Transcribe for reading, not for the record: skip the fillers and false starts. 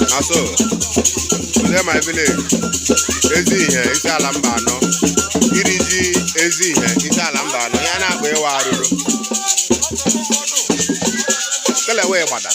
Na so today my village, Ezihe, Isiala Mbano, iri ji Ezihe, Isiala Mbano, ya na-akpa ịwa arụrụ kelewe gbada.